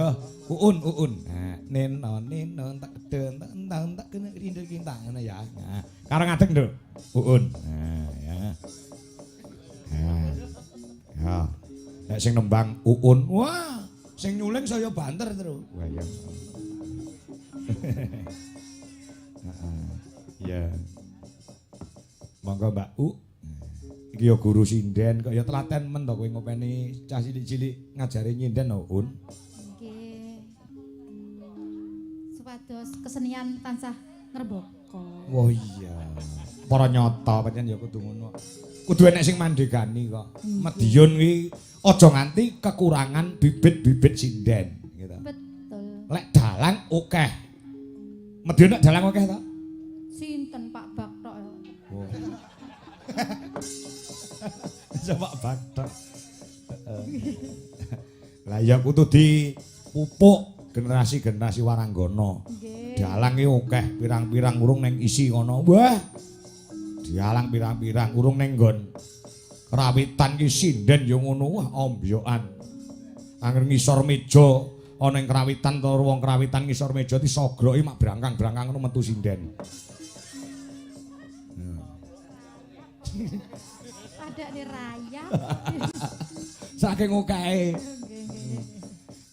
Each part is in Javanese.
Oh, uun uun. Nah, neno neno tak den tak entang tak kena rindu kintang ngono ya. Nah, karo ngadeg, Nduk. Uun. Nah, ya. Nah. Ya. Nek sing nembang uun, wah, sing nyuling saya banter terus. Wah, ya. Heeh. Ya. Monggo Mbak U. Iki ya guru sinden kok ya telaten men to kowe ngopeni cah cilik-cilik ngajari nyinden no, Un. Nggih. Supados kesenian tansah ngrembaka. Wah iya. Para nyata pancen ya kudu ngono. Kudu enek sing mandegani kok. Madiun kuwi aja nganti kekurangan bibit-bibit sinden gitu. Betul. Lek dalang akeh. Madiun nek dalang akeh to? Sinten Pak Baktok ya? Oh. Coba Baktok. Lah ya kudu dipupuk generasi-generasi waranggana. Nggih. Dalang iki akeh pirang-pirang urung ning isi kono. Wah. Dialang pirang-pirang urung ning nggon krawitan ki sinden ya ngono, wah ombyokan. Angger ngisor meja ana ing krawitan to wong krawitan ngisor meja disogroki mak brangkang-brangkang ngono metu sinden. Padake raya. Saking okehe. Nggih, nggih.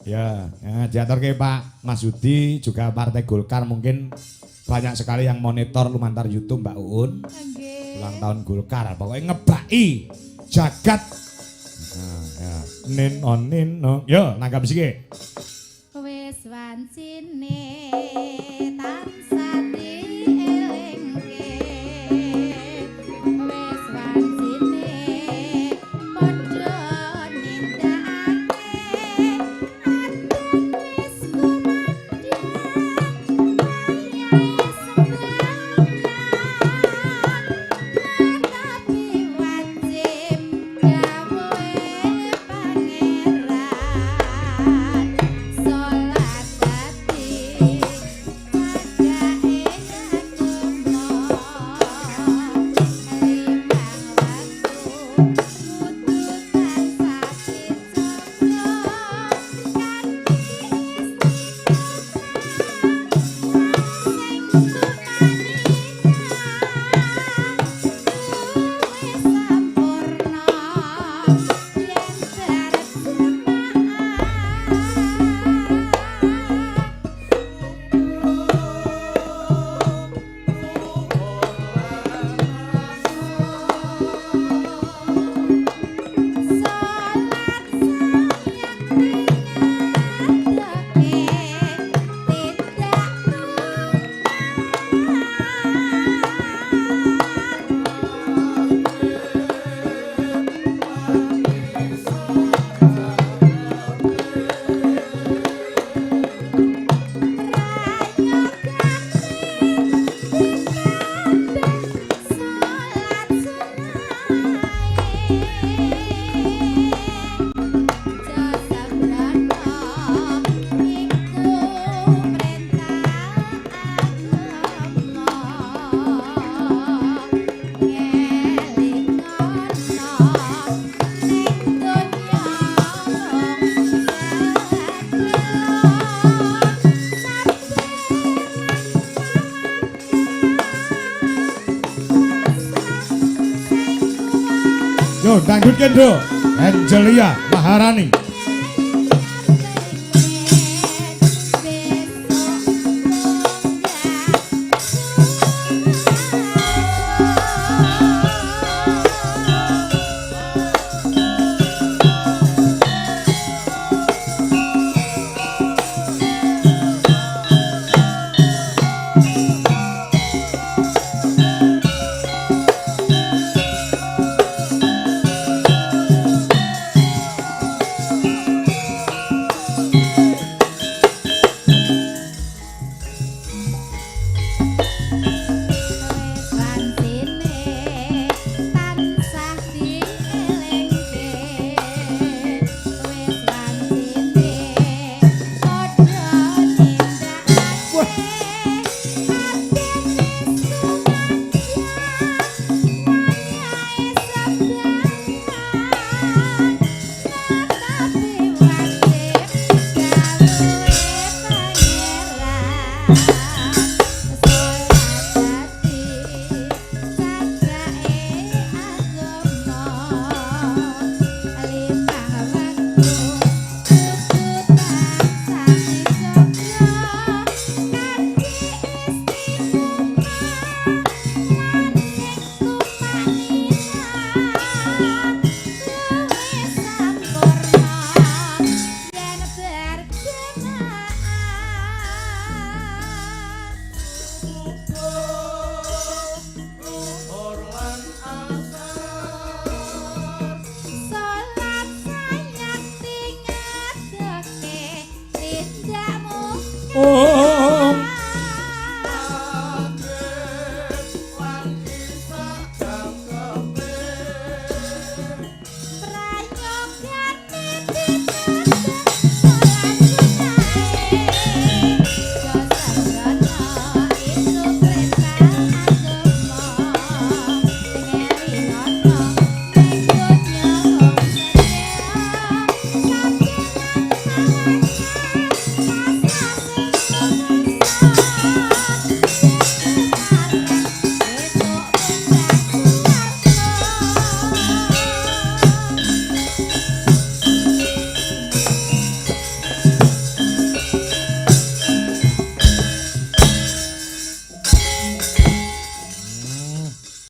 Ya, ya diaturke Pak Mas Yudi juga Partai Golkar mungkin banyak sekali yang monitor lumantar YouTube Mbak Uun. Nggih. Ulang tahun Golkar, pokoknya ngebaki jagat. Nah, ya. Nin on nin no. Yo, nanggap siki. Wis wancine tansah dielingke. Wis wancine padha nindakake. Adan wis kumandhang wayahe sembahyang. Tapi wajib dawuhe pangeran. Salat dadi cagake agama. Limang waktu kudu tansah dijaga kanthi istiqomah sing tumaninah luwih sampurna yen bar jamaah. Salat sayakti ngadeke tidak salat sunahe. Jasa brana iku perintah agama. Ngelingono ning donya mung sedhela. Yo, dangdut Nduk. Angelia Maharani. Salat dadi cagake agama, limang wektu kudu tansah dijaga kanthi istiqomah lan sing tumakninah luwih sampurna yen berjamaah. Subuh, luhur lan asar. Salat sayakti ngadeke tindak